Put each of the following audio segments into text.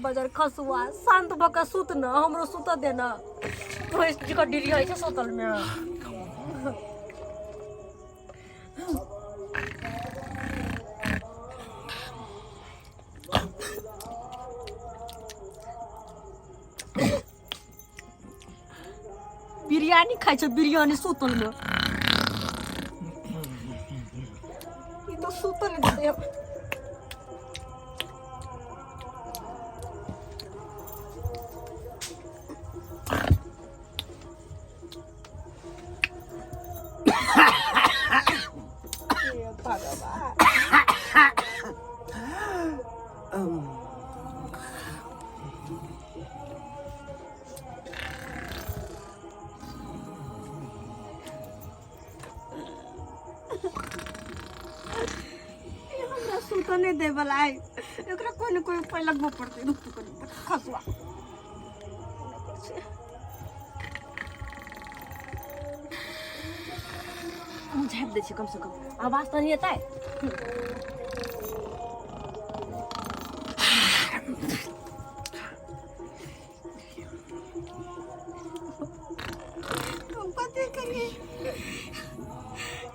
बजर खसुआ शांत भऽ कऽ सुत न हमरो सुतऽ दे न भैंस जी का डिरियाइ छै सुतल में। बिरयानी खाइ छै बिरयानी सुतल में। ई तो सुतल नहीं देते। हे भगवान, ई हमरा सुतऽ नहि दै बला है। एकरा कोइ ने कोइ उपाय लगबऽ पड़तै। रुक तू कनि, खसुआ मुँह झाँपि दै छियै, कमसँ कम आवाज तऽ नहि एतै। हम कथी करिए?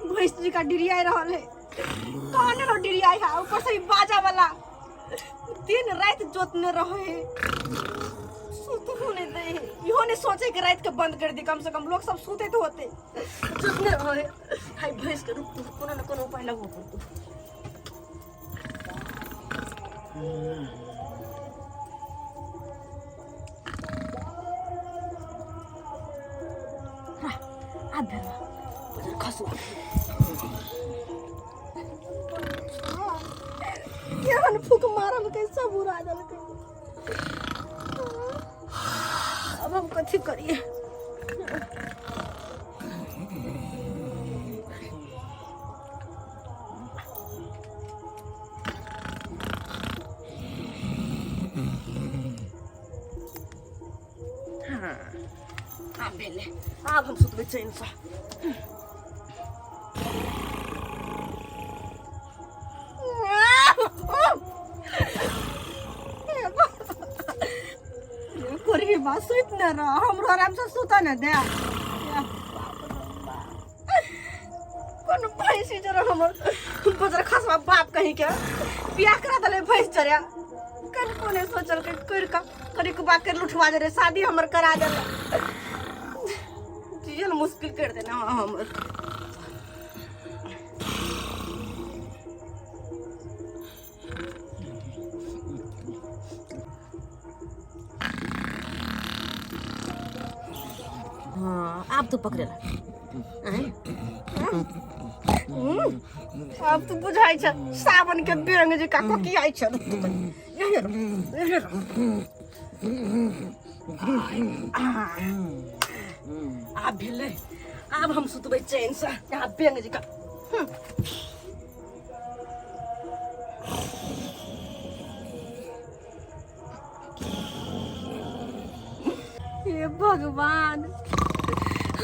भैंस जी का डिरियाई रहल है, कहने रहो डिरियाई है। ऊपर से ई बाजा वाला दिन रात जोतने रहे है, सुतहु नहीं दे है। इहो नहीं सोचे कि रात के बंद कर दी, कम से कम लोग सब सुते तो होते। जोतने रहे हाय भैंस के। रुक तू, कोनो न कोनो उपाय लगबो पड़तो। आब भेल खसुआ केहन फूक मारलकै, सब उड़ा देलकै। अब हम कथी करिए? हाँ, आब भेलै, आब हम सुतबै चैनसँ। कोरी बा, सुति न रह, हमरो आरामसँ सुतऽ न दे। कोन भैंसी जरा हमर बजर खसवा बाप कहीं के बियाह करा देले भैंस जरा। कल कोने सोचल के कर का करी के बात कर लुठवा दे रे, शादी हमर करा देले, जियल मुश्किल कर देना हमर। हाँ, आब तो पकड़ेला। आँय? आब तो बुझाइ छै सावन के बेंग जे का कोकियाइ छै। रुक तू कनी। एहने रह, एहने रह। आब भेलै, आब हम सुतबै चैनसँ यहाँ बेंग जकाँ। हे भगवान,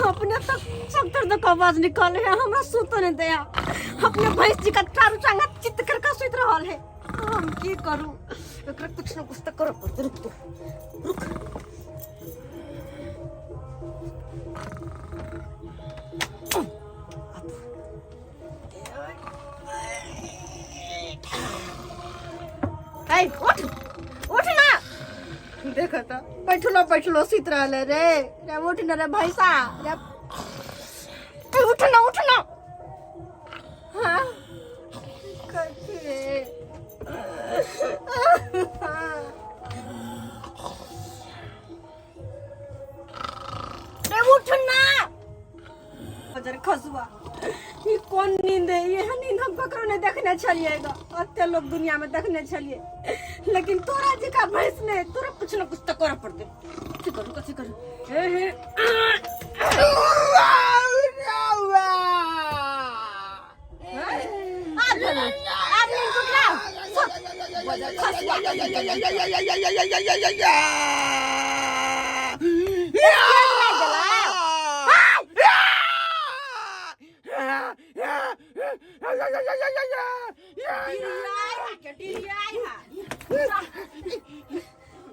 अपने तक सत्तर तक आवाज निकल है, हमरा सुतो नहीं दया। अपने भैंस जी का चारू चांगा चित्त कर के सुत रहल है। हम की करू? एकरा कुछ न कुछ तो करऽ पड़तै। रुक तू, रुक। ए, उठ उठ ना। देखो तो बैठलो बैठलो सुत रहले रे। रे उठ ना रे भैंसा रे, ए, उठ ना, उठ ना। हाँ, कथी रे? रे उठ ना बजर खसुआ, ई कोन नींद है? एहन नींद हम ककरो नहीं देखने छलिए ग। अते लोग दुनिया में देखने छलिए, लेकिन तोरा जका भैंस नहीं। तोरा कुछ न कुछ तो करऽ पड़तै। कथी करू, कथी करू? हे हे, आब भेलै, आब नींद टूटला। बजर खसुआ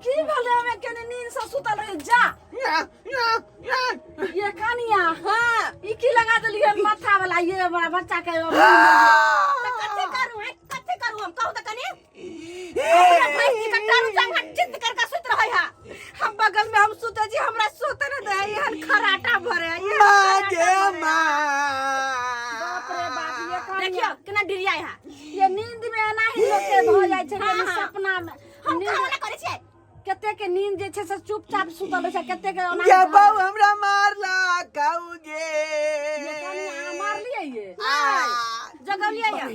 की भेलै? हमे केने नींद से सुतल रही जा। या या या। ये कनिया, हाँ, ई की लगा देलियै माथा वाला ये हमरा बच्चा के? आ! कथी करू है, कथी करू हम, कहू त कनी। अपना भैंसी के टारू जंगा चित कर के सुत रहे है। हम बगल में हम सुते जी, हमरा सुते न दे, एहन खराटा भरे है, एहन माँ खराटा गे भरे है। माँ। बाप रे बाप, ये कनिया देखियो केना डिरियाई है। ये नींद में एना ही लोग के भऽ जाइ छै। हाँ, हाँ। सपना में हम खाना ना करै छियै। कते के नींद जे छै से चुपचाप सुतल रहै छै, कते के ओना गे बहू, हमरा मारला कहू गे। ये कनिया, अहाँ मारलियै ये? आ, जगलियै ये?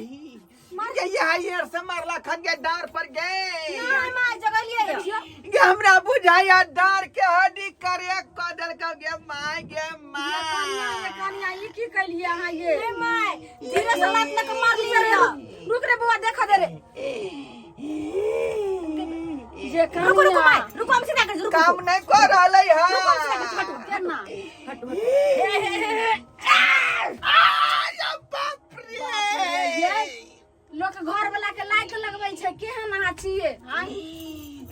गे यहाँ ये से मारला खन गे, डार पर गे। नहीं माय, जगलियै ये? गे हमरा बुझाया डार के हड्डी करे क देलक गे माय, गे ये कनिया, ये माय। कनिया, ई की कैलियै अहाँ ये? ए my, धीरे से लात लके मारलियै रे। रुक रे बौआ, देखा दे रे जे कनिया। रुको रुको my, रुको, हम सीधा कर, रुको। काम नहीं कर रहलै है। रुको, हम सीधा कर, हटो। केना? हटो। हे हे हे हे। आ, या बाप रे। ये लोक घर वाला के लाइट लगबै छै, केहन अहाँ छियै? आँय?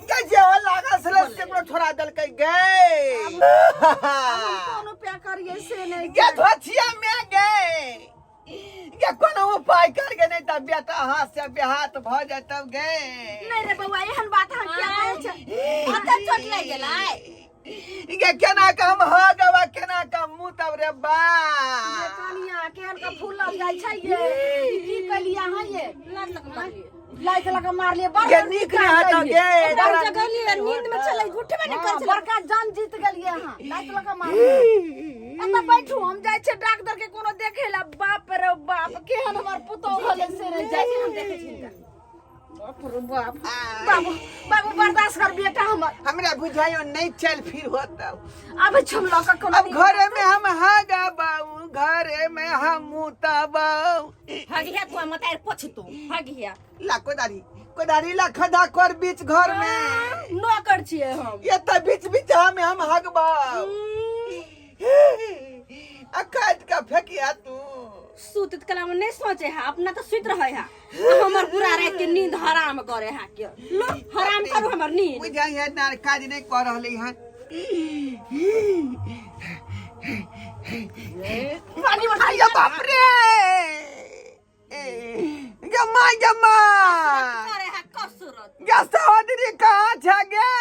गे जे हो लागल छलै से केकरो छोड़ा देलकै गे। आब हम कोन उपाय करियै से नहि। गे धोछिया में गे, गे कोनो उपाय कर गे, नहीं तऽ बेटा हाथ से बेहाथ भऽ जेतौ गे। नहीं रे बौआ, एहन बात अहाँ किया कहै छै? अते चोट लागि गेलै? गे केना के हम हो गवा, केना के मुँह तब रे बा। ये कनिया, केहन के फूलल जाइ छै ये? ई की कैलियै अहाँ ये? लात लग मारलियै, लात लग मारलियै बड़। गे नीक नहि हेतौ गे। बड़ जगलियै, नींद में चलै, उठबे नहि करै छलै। बड़का जान जीत गेलियै अहाँ, लात लग मारलियै। एतऽ बैठू, हम जाइ छियै डॉक्टर के कोनो देखै ला। बाप रे बाप, केहन हमर पुतोह भेलै से नहि जाइ छी, हम देखै छी हिनका। बाप रे बाप, बाबू बाबू, बर्दाश्त कर बेटा हमर। हमरा बुझायो नहीं चल फिर होता। आबै छी हम लऽ कऽ कोनो। अब घरे में हम हगबाऊ, घरे में हम मुतबाऊ। हगिया तू मत आर पोछ, तू हगिया। ला कोदारी, कोदारी ला, खदा कर बीच घर में। नौकर छियै हम। ये तो बीच बीच में हम हगबाऊ आ काट के फेंकिया तू। सुतत कला में नहीं सोचे है, अपना तो सुत रहे है, आ हमर पूरा रात के नींद हराम करे है के। लो हराम करू हमर नींद। बुझाई है नार काज नहीं कर रहले हैं। पानी में। अरे बाप रे, गम्मा गम्मा। करे है कसरत। गे सहोदरी कहाँ छ गे?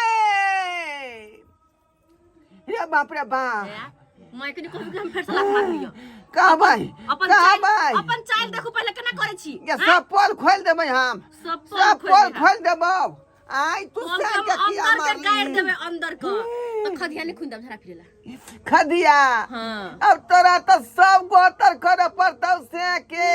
रे बाप रे बाप। मैं कनी कहू कि हम फेर से लात मार लियो। कहबै? अपन कहबै? चाल, अपन चाल देखू पहले केना करै छी। गे सब पोल खोल देबै हम। सब सब पोल खोल देबौ। आइ तू हम से हम के किया अंदर के गाड़ मारली? देबै अंदर के, तो खदिया नहीं खुन देब झरा फिरेला। खदिया? हाँ। अब तोरा तो सब गोतर करे पड़तौ से के।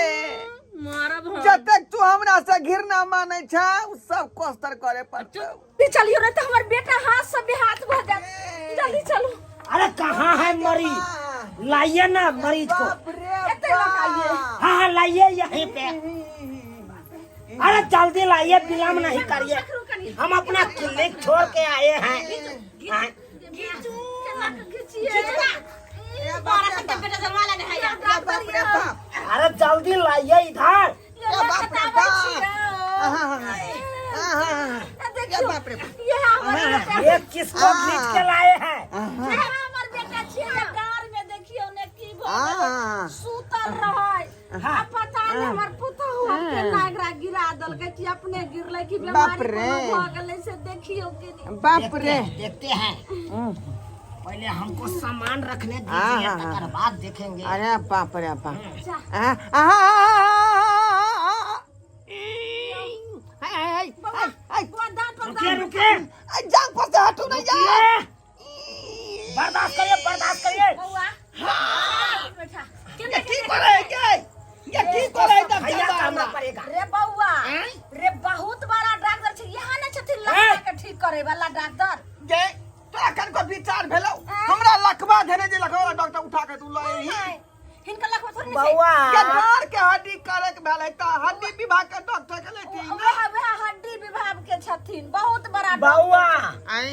मारब हम। जतेक तू हमरा से घृणा मानै छ, उ सब कोस्तर करे पड़तौ। जल्दी चलियो, नहीं तो हमर बेटा हाथ से बेहाथ भऽ जायत। जल्दी चलू। अरे कहाँ है मरीज? लाइए ना मरीज को। बाप रे एते लगाइए। बाप। हाँ हाँ, लाइए यहीं पे। अरे जल्दी लाइए, विलम्ब नहीं करिए। हम अपना क्लिनिक छोड़ के आए हैं, हाँ। घिचिए। ए बाप रे बाप। बेटा जलवा लेने है। ए बाप रे बाप। अरे जल्दी लाइए इधर। ए बाप रे बाप। आहा, आहा, ए बाप रे बाप। ये हमर बेटा। ये किसको खींच के लाए हैं? आहा, ये हमर बेटा छियै। कार में देखियौ ने की भऽ गेलै। आहा। सुतल रहै आ पता नहीं हमर पुतहु केना एकरा गिरा देलकै कि अपने गिरलै कि बाप बीमारी रे। कोनो भऽ गेलै से देखियौ के। बाप रे। देखते हैं, पहले हमको सामान रखने दीजिए। हाँ, हाँ। तकर बाद देखेंगे। अरे बाप रे बाप। जा। आहा, आहा, हाय, हाय, हाय, हाय, हाय। बौआ, दाँत पर रुकिए। दाँत। रुकिए। आ, जांग पर से हटू नहीं जा। रुकिए, बर्दाश्त करिए, बर्दाश्त करिए। बौआ बैठा। ये की करे है के? ये की करे है? भैया डॉक्टर करना हमरा? पड़ेगा। रे बौआ रे, बहुत बड़ा डॉक्टर छै यहाँ, नहि छथिन लड़का के ठीक करे वाला डॉक्टर? गे तोरा कन को विचार भेलौ? हमरा लखवा धेने जे लखवा डॉक्टर उठा के तू लए। नहि, हिनकर लखवा थोड़ी ने छै। बउआ। के डार के हड्डी करे के भेलै त हड्डी विभाग के डॉक्टर के लेती। वएह वएह हड्डी विभाग के छथिन, बहुत बड़ा डॉक्टर। बउआ। आई।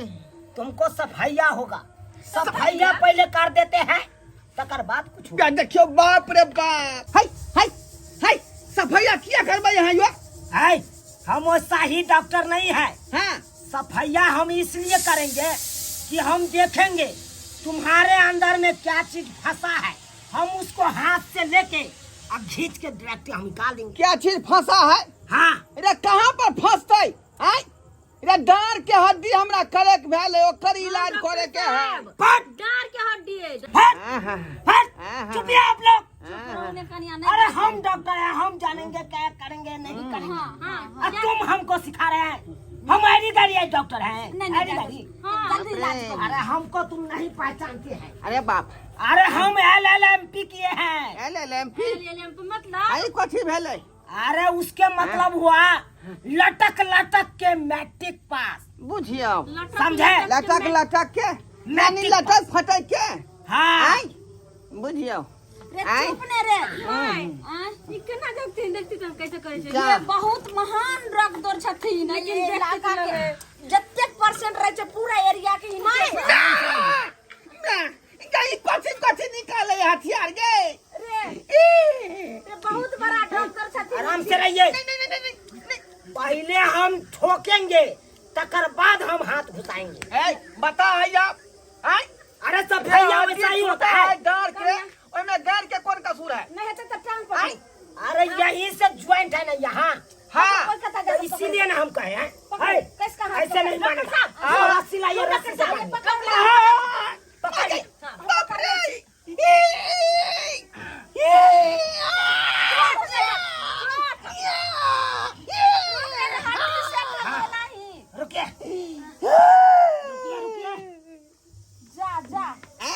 तुमको सफाइया होगा, सफाइया पहले कर देते हैं, तकर बाद कुछ होगा। गे देखियो, बाप रे बाप, हाय हाय हाय, सफैया किया करबै यहाँ यो? है, हम वो शाही डॉक्टर नहीं है। हां। सफैया हम इसलिए करेंगे कि हम देखेंगे तुम्हारे अंदर में क्या चीज फंसा है, हम उसको हाथ से लेके और खींच के डायरेक्ट हम निकाल देंगे। क्या चीज फंसा है? हाँ। रे कहाँ पर फंसते? आय रे डांर के हड्डी हमरा करे के भेल है, ओकर इलाज करे के है। फट डार के हड्डी है। फट आहा, फट, आहा। चुपिए आप लोग। रोने कनिया नहीं। अरे हम डॉक्टर हैं, हम जानेंगे क्या करेंगे नहीं करेंगे। हाँ हाँ। और तुम हमको सिखा रहे हैं? हम ऐरी गाड़ी डॉक्टर हैं। नहीं नहीं ऐरी डॉक्टर। गाड़ी। हाँ जल्दी इलाज करो। अरे हमको तुम नहीं पहचानते हैं। अरे बाप। अरे हम एलएलएमपी किए हैं। L L M P? L L M P मतलब? आई कथी भेलै? अरे उसके मतलब हुआ लटक लटक के मैट्रिक पास। बुझियौ। लटक समझे? लटक लटक के यानी मैट्रिक लटक फटक के। हाँ। आई बुझियौ। रे आय। चुप ने रे। आय ई केना देखते हैं, देखते हम कैसे करे छै। जा। ये बहुत महान रक्त छथिन, लेकिन इलाका के जतेक परसेंट रहे छै पूरा एरिया के हिनके। गई कथी कथी निकाले हथियार गे? रे ई! रे बहुत बड़ा डॉक्टर छथिन। आराम से रहिए। नहीं नहीं नहीं नहीं नहीं। पहले हम ठोकेंगे तकर बाद हम हाथ घुसाएंगे। ए बता है आप आय। अरे सफाइया वैसा ही होता है। डार के ओमे गार के कौन कसूर है? नहीं हेतै त टांग आय। पकड़। अरे यहीं से ज्वाइंट है ना यहाँ। हाँ। कोलकाता तो जा इसीलिए ना हम कहे हैं। पकड़, है, कस का हाथ ऐसे पकड़। नहीं डॉक्टर मानेगा। साहब, हाँ, रस्सी लाइए, डॉक्टर रस्सी से साहब, बांधिए। पकड़ ले। हाँ, पकड़िए। बाप रे! ई! ई! रुकिए रुकिए रुकिए। जा जा। आ!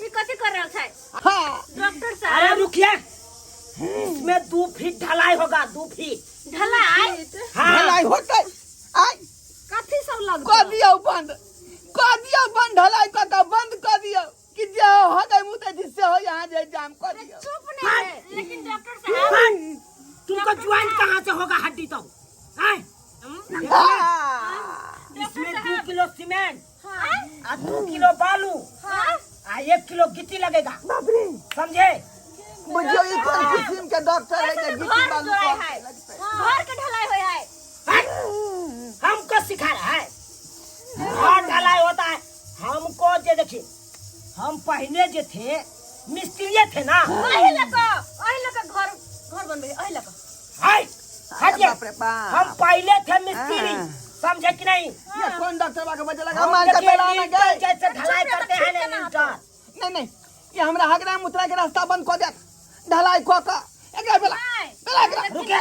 ई कथी कर रहल छै हाँ। डॉक्टर अरे साहब? रुकिए, इसमें 2 फीट ढलाई होगा, 2 फीट ढलाई? हाँ। ढलाई होतै। आय। कथी सब लगतै? कऽ दियौ बंद, कऽ दियौ बंद, ढलाई कऽ कऽ बंद कऽ दियौ कि जे हो गई मुतै छी से हो यहाँ जे जाम कऽ दियौ। चुप नहीं रे। लेकिन डॉक्टर साहब बंद। तुमको ज्वाइंट कहाँ से होगा हड्डी तो? हैं? हाँ। इसमें 2 किलो सीमेंट हाँ आ 2 किलो बालू हाँ आ 1 किलो गिट्टी लगेगा, बाप रे। समझे? बुझियौ ई कोन किसिम के डॉक्टर है जे गिट्टी घर बालू जोड़ाइ कऽ है, लगतै। घर के ढलाई होय है। हैं? हमको सिखा रहा है? घर ढलाई होता है। हमको जे देखिए, हम पहले जे थे मिस्त्री थे ना। अहि लक, अहि लक घर घर बनबे अहि लक। हाय, हटिए। बाप रे बाप। हम पहले थे मिस्त्री, हाँ। समझे कि नहीं? ये कौन डॉक्टर बा के बजे लगा हम मार के देखिए बेला ना लिंटल गए। जैसे ढलाई करते हैं ना लिंटल। नहीं नहीं, ये हमरा हगरा मुतरा के रास्ता बंद कऽ देत ढलाई कऽ कऽ एकरा बेला बेला एकरा। रुके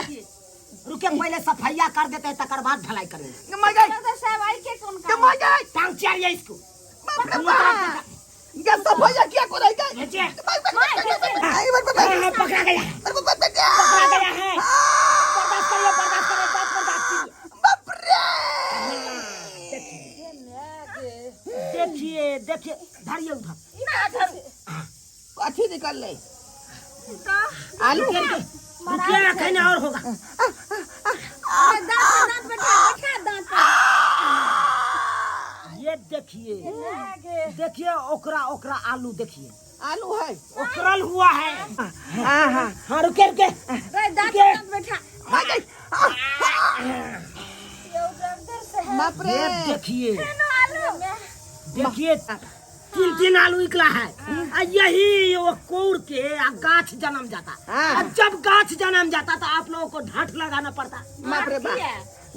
रुके, पहले सफाइया कर देते हैं तकर बाद ढलाई करेंगे। मर गई। डॉक्टर साहब आई के कोन के काम? मर गई। टांग चाहिए इसको। बाप रे बाप, ये सफाइया किया करे गई? नीचे। आई बाप रे हाँ, हाँ, पकड़ा गया, बाप रे पकड़ा गया है। बर्दाश्त करिए, बर्दाश्त करिए, बस बर्दाश्त कीजिए। बाप रे। देखिए देखिए, धरिए उधर। कथी निकललै? तो आलू। रुकिए रुकिए, रखे ना और होगा। दांत पे दांत बैठा बैठा दांत पे। ये देखिए देखिए, ओकरा ओकरा आलू देखिए। आलू है, ओकरल हुआ है। हाँ हाँ हाँ, रुके रुके। रे दांत पे दांत बैठा। मर गई। यो डॉक्टर साहब बाप रे। ये देखिए आलू देखिए, 3-3 आलू निकला है। आ यही वो कोड़ के आ गाछ जन्म जाता। हाँ। और जब गाछ जन्म जाता तो आप लोगों को ढांट लगाना पड़ता। बाप रे बाप।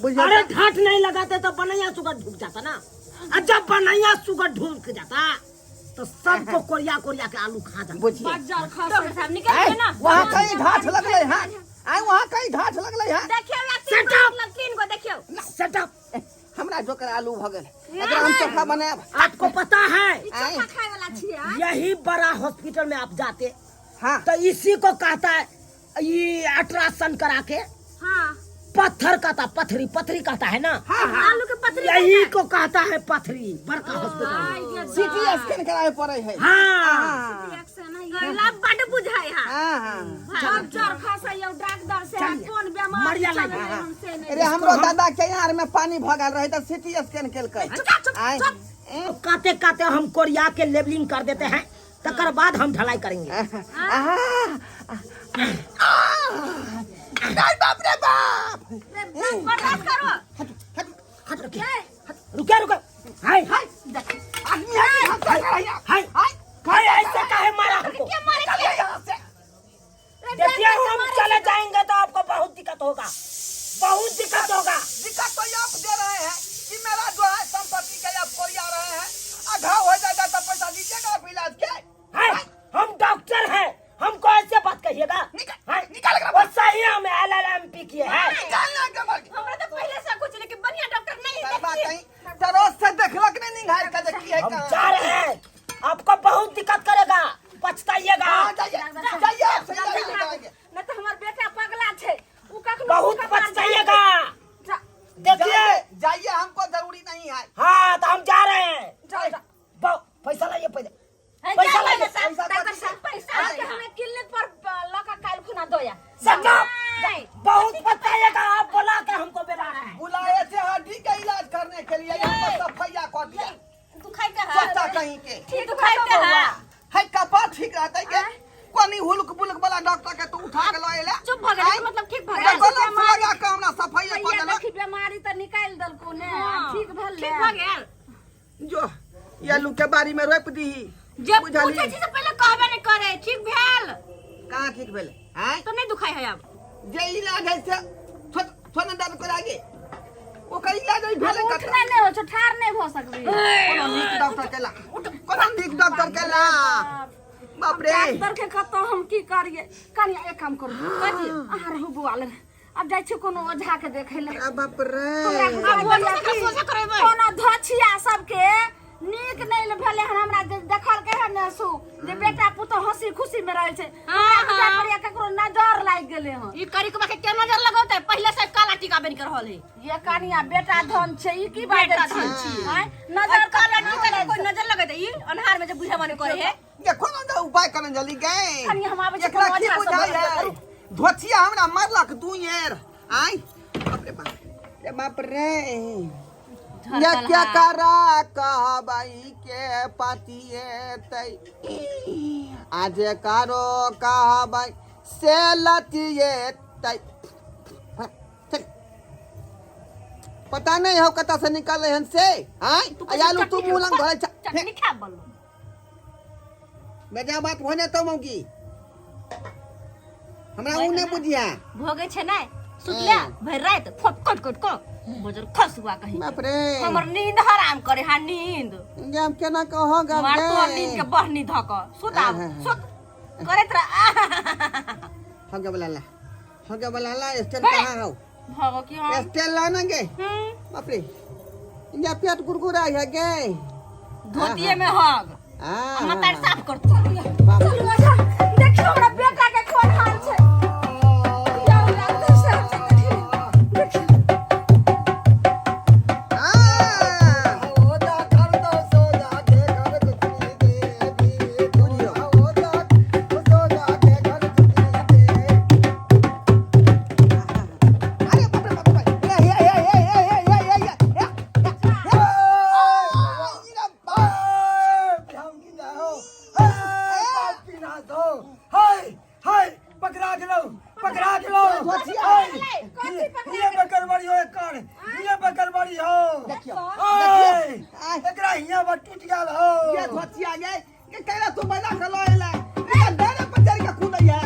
बुझियौ। अरे ढांट नहीं लगाते तो बनैया सुगर ढुक जाता ना, और जब बनैया सुगर ढुक जाता तो सबको कोरिया कोरिया के आलू खा जाता। बुझियौ। बाजार खा डॉक्टर साहब निकल के ना। वहाँ कहीं ढाठ लगलै है? आय वहाँ कहीं ढाठ लगलै है? देखियो या तीन Shut up! गो, तीन गो देखियो। सेटअप। हमरा जोकर आलू भ गेल, एकरा हम चोखा बनायब। आपको पता है ई चोखा खाए वाला छियै? यही बड़ा हॉस्पिटल में आप जाते हाँ तो इसी को कहता है ये अल्ट्रासाउंड करा के हाँ पत्थर कहता, पथरी पथरी कहता है ना। हाँ हाँ आलू के पथरी यही को कहता है पथरी, बड़का हॉस्पिटल में। सिटी स्कैन करावे पड़े है। हाँ। रिएक्शन है बड बुझाय है। हाँ हाँ। अब जर खसै यौ डॉक्टर से चलिए, कोन बेमारी मरिया चल लागे। रहै हम से नहीं। अरे हमरो दादा के यार में पानी भ गेल रहे त सिटी स्कैन केलकै। चुप चुप आय। चुप। तो काते काते हम कोरिया के लेबलिंग कर देते हैं, तकर बाद हम ढलाई करेंगे। आहा। नहीं बाप रे बाप। रे, बर्दाश्त करो। हट हट। किए हैं। निकालना के मर हमरा तो पहले से कुछ, लेकिन बढ़िया डॉक्टर नहीं बात देखिए। कहीं चरोस से देखलक नहीं, निघार के देखी है हम कहाँ? जा रहे हैं, आपको बहुत दिक्कत करेगा, पछताइएगा। हाँ, जाइए जाइए, आप सही जाइए, जाइए। नहीं तो हमर बेटा पगला छै, उ कखनो बहुत कपार पछताइएगा। जा। देखिए, जाइए जाइए, हमको जरूरी नहीं है। हाँ, तो हम जा रहे हैं। जा जा। पैसा लाइए, पैसा है, पैसा जा लाइए। पैसा, पैसा डॉक्टर कथी? साहब, पैसा के हमें क्लिनिक पर लऽ कऽ काल्हि खुना दोया। समझो। नहीं। बहुत पछताइएगा, आप बोला के हमको बेरा है। बुलाए थे हड्डी का इलाज करने के लिए, हमको सफैया कर दिया। तू खाइते है? सोचा कहीं के। ठीक दुखाइते है? है, कपार ठीक रहता है के कोनी हुलक बुलक वाला डॉक्टर के तू उठा के लए ले। चुप भऽ गेलै, मतलब ठीक भऽ गेल। गलत लगा के हमरा सफैया कर देलक। देखी, बीमारी तऽ निकालि देलको ने, ठीक भेल? ठीक भऽ गेल। जो ये आलू के बारी में रोप दीही। जे बुझलियै। पूछै छी से पहिले कहबे नहि करे। ठीक भेल? कहाँ ठीक भेलै आँय? तऽ नहि दुखाइ है आब? जे इलाज है से थोड़ थोड़ ने दर्द करे आगे, ओकर इलाज नहीं भेलै। कतऽ? उठना नहि होइ छौ, ठाढ़ नहि भऽ सकबी। कोनो नीक डॉक्टर केला, कोनो नीक डॉक्टर केला, बाप रे। डॉक्टर के कतऽ हम की करियै? कनिया, एक काम करू, अहाँ रहू बौआ लग, आब जाइ छी कोनो ओझा के देखै लए। अरे बाप रे। हमरा बुझाइए कि कोनो धोछिया सबके नीक नहि भेलै हन। हमरा जे देखलकै हन ने सु जे बेटा पुतोह हंसी खुशी में रहै छै, हमरा बुझाइ पड़ैया ककरो नजर लागि गेलै हन। ई करिकबा के के नजर लगौते? पहिले से काला टीका बन के रहल है। ये कनिया, बेटा धन छै, ई की बाजै बेटा छी? धन छियै। आँय, नजर काला ककरो टीका के लागि कोई नजर लगेते? ई अन्हार में जे बुझे माने करे है। ये कोनो ने उपाय करन जल्दी गए। कनी हम आबै छी, एकरा कोनो की ओझा से बुझाइ बात है? धोतिया हमरा मारलक दू येर आय। बाप रे बाप रे बाप रे, ये क्या करा कहबाई के पातिए तै आज करो कहबाई से लतिए तै। चल, पता नहीं हो कता से निकल हन से आय। आलू तू मुंह लंग धरे। चटनी खा बोलो। बेजा बात होने तो मौगी हमरा उ नहीं बुझिया। भोगे छै नै सुतले भरि राति फोट कट कट क बजर खसुआ कहीं। बाप रे, हमर नींद हराम करे हा नींद। गे हम केना कहो गब? मार तोर नींद के बहनी धक सुत आब। हाँ, हाँ। सुत करैत रह। हो गया बोला ला, हो गया बोला ला। स्टेल बे। कहाँ हो? भगो की हम स्टेल लाना गे। बाप रे, या पेट गुरगुरा है गे। धोतिए में हग आ मतार साफ कर तू। बाप रे। चलू ओझा, देखियौ हमरा बेटा के कोन हाल छै। जाउ डॉक्टर साहब से, देखियौ देखियौ। आ अरे बाप रे बाप रे, ए ए ए ए ए ए ए ए ए ए बाप। पकड़ा गेलौ, पकड़ा गेलौ। ये बकरबाड़ी हो एकर, ये बकरबाड़ी हो। देखियो। ओए, आय। एकरा हियां पर टूट गेल हो। ये धोतिया गे, ये कैला तू बजा के लएला? ये डरे पर चढ़ के कूदै है।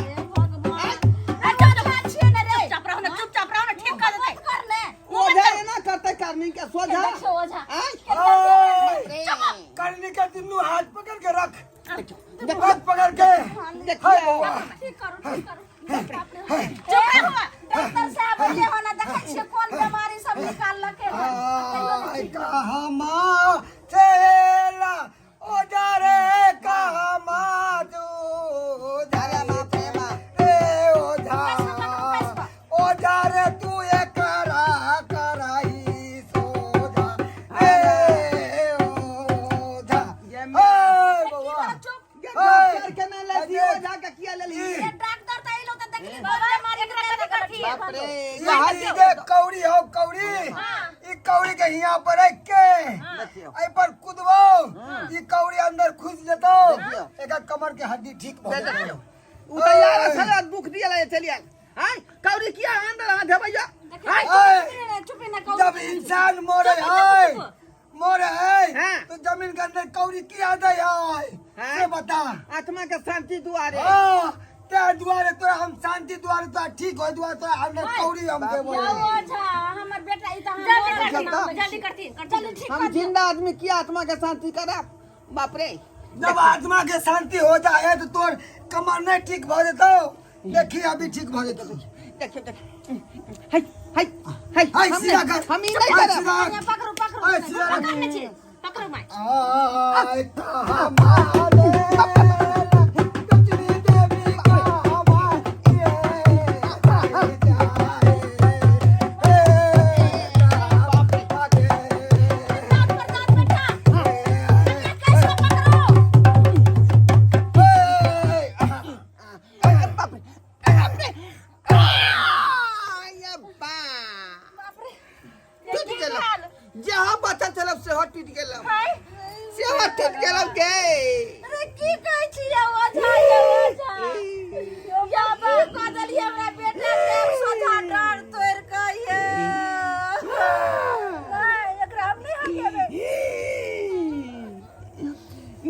चुपचाप रहो ना, चुपचाप रहो ना, ठीक कर देतै। कर ने। ओझा एना करतै करनी के सोझा? देखियौ ओझा। आय। ओए, करनी के दुनू हाथ पकड़ के रख, हाथ पकड़ के। देखियो। ठीक करू, ठीक करू। चुप रहो। डॉक्टर साहब जे हो ना, देखै छियै कोन बीमारी सब निकाललकै हन। आय कहाँ चेला ओझा रे, कहाँ तू? अरे बाप रे बाप। रे ओझा, ओझा रे, तू एकरा कराई सोझा रे ओझा। ये हे बउआ। ये डॉक्टर के ना लेती, ओझा के किया लेली? ये डॉक्टर त अइलो त देखली बीमारी निकाललकै करथी। बाप रे। ई जे कौड़ी हो कौड़ी, ई कौड़ी के हियां पर रख के देखियो। एहि पर कुदबो, ई कौड़ी अंदर घुस जेतो। देखियो। एकर कमर के हड्डी ठीक भऽ जेतौ। देखियो, उ तैयार छलै, दुख दिया ले चलिया। आय कौड़ी किया अंदर हाथ देबैया? आय। ओए, चुप ना कहू। जब इंसान मरे है, मरे है, हाँ। तो जमीन के अंदर कौड़ी किया दे है? हाँ। से बता। आत्मा के शांति दुआरे। हाँ, ते दुआरे तोरा हम शांति दुआरे तोरा ठीक हो दुआरे तोरा अंदर कौड़ी हम देबो। जाओ ओझा, हमर बेटा ई त हम जल्दी जल्दी करती, जल्दी करती, करती। ठीक। हम जिंदा आदमी की आत्मा के शांति करब? बाप रे। जब आत्मा के शांति हो जाए तो तोर कमर नहीं ठीक भ जेतौ? देखी, अभी ठीक भ जेतौ। देखियो देखियो हाय हाय हाय हाय, हम सीधा नहीं- कर। हम ई नहीं हाय, करब सीधा कर। पकड़ो पकड़ो हाय, सीधा कर। पकड़ने छी पकड़ो माय आय कहाँ माले कचरी देवी का हमारे जाए ए बाप रे दांत पर दांत बेटा कैसे पकड़ो अरे बाप रे बाप रे आ, ये बा टूट गेल जहाँ बचल छल सेहो टूट गेल सेहो टूट गेल गे अरे की कहै छी यौ ओझा यौ ओझा यौ बाबा कह देलियै हमरा बेटा के सोझा डाँड़ तोड़ि कऽ ये नहि एकरा हम नहि हटेबै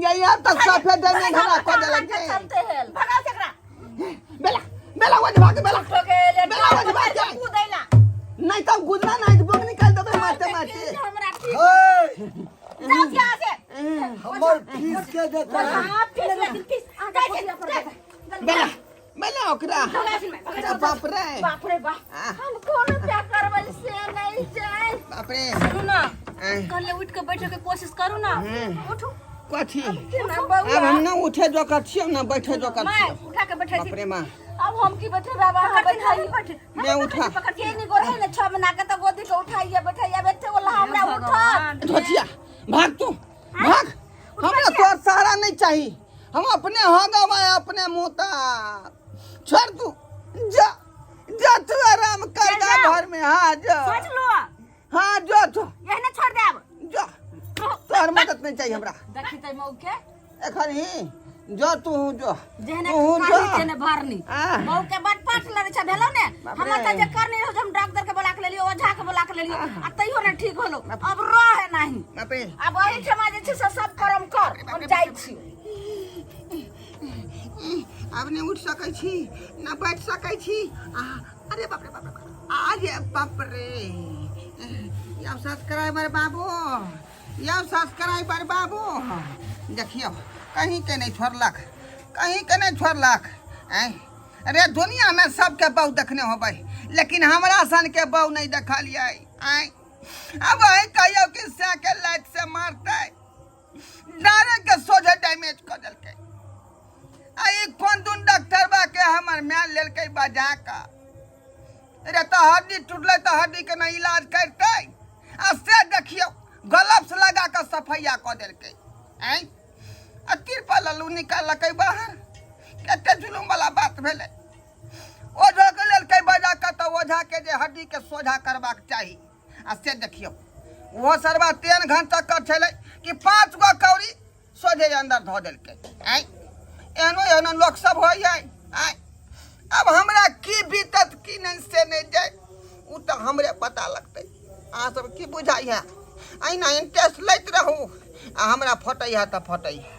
ये यहाँ तक सफेद में घड़ा कऽ देलक गे चलते हेल भगाओ से एकरा बेला बेला वज भाग बेला ठोकेले बेला वज भाग के कूदैला नहीं तब गुजरा नहीं तो बम निकाल देबे मारते मारते हमरा ठीक ए जाओ यहाँ से हमर फीस के देता है हां फीस लेकिन फीस जाय छै बेला बेला ओकरा अरे बाप रे बाप रे बाप आ, हम कोनो क्या करबै से नहीं जाय बाप रे सुनू ना आय, कहले उठ के बैठे के कोशिश करू ना हम्म। उठू कथी केना अब बौआ हम ना उठे जोकर छियौ ना बैठे जोकर माय छियौ उठा के बैठे बाप छी रे माँ अब हम की बैठे बाबा हम बैठाई बैठे मैं उठा पकड़ के नहीं गोरे ने छह महीना के तो गोदी के उठाइए बैठाइए बैठे वाला हमरा उठत धोतिया भाग तू भाग हमरा तोर सहारा नहीं चाहिए हम अपने हो गवा अपने मुँह छोड़ तू जा जा तू आराम कर चल जा जाओ। घर में हाँ जा सोच लो हाँ जो तू एहने छोड़ देब जा तोहर मदद नहीं चाहिए हमरा देखी तै मऊ के एखन ही जो तू जो जेहने तू काढ़ी जो तेहने भरनी आ। मऊ के बड पाठ लड़े छै भेलो ने बाप रे। हमर त जे करनी रहो हम डॉक्टर के बोला के लेलियो ओझा के बोला के लेलियो आ तैयो ने ठीक होलो अब रहे नहीं बाप रे अब एही ठमा जे छै से सब करम कर हम जाइ छी अब नहीं उठ सकै छी ना बैठ सकै छी आ, अरे बाप रे बाप रे बाप। अरे बाप रे यौ सब्सक्राइबर बाबू यौ सब्सक्राइबर बाबू देखियौ कहीं के नहीं छोड़लक कहीं के नहीं छोड़लक आँय अरे दुनिया में सबके बहु देखने होबै लेकिन हमरा सन के बहु नहीं देखलियै आँय अब अहीं कहियौ कि साइकिल लाइट से मारतै डायरेक्ट के सोझे डैमेज कऽ देलकै आ ई कोन दुन डॉक्टरबा के हमर माय लेलकै बजा कऽ रे तऽ हड्डी टूटलै तऽ हड्डी के नहि इलाज करतै आ से देखियौ ग्लव्स लगा कऽ सफैया कऽ देलकै आँय आ तिरपल लल्लू निकाललकै बाहर कते जुलुम वाला बात भेलै ओझा के लेलकै बजा कऽ तऽ ओझा के जे हड्डी के सोझा करबाक चाही आ से देखियौ ओहो सरबा 3 घंटा कर छलै कि 5 गो कौड़ी सोझे अंदर धऽ देलकै आँय एहनो एहनो लोक सब होइ है आँय अब हमरा की बीतत की नहीं से नहीं जाए ओ तऽ हमरे पता लगतै अहाँ सब की बुझाइ है अहिना इंटरेस्ट लैत रहू आ हमरा फटै है तऽ फटै है।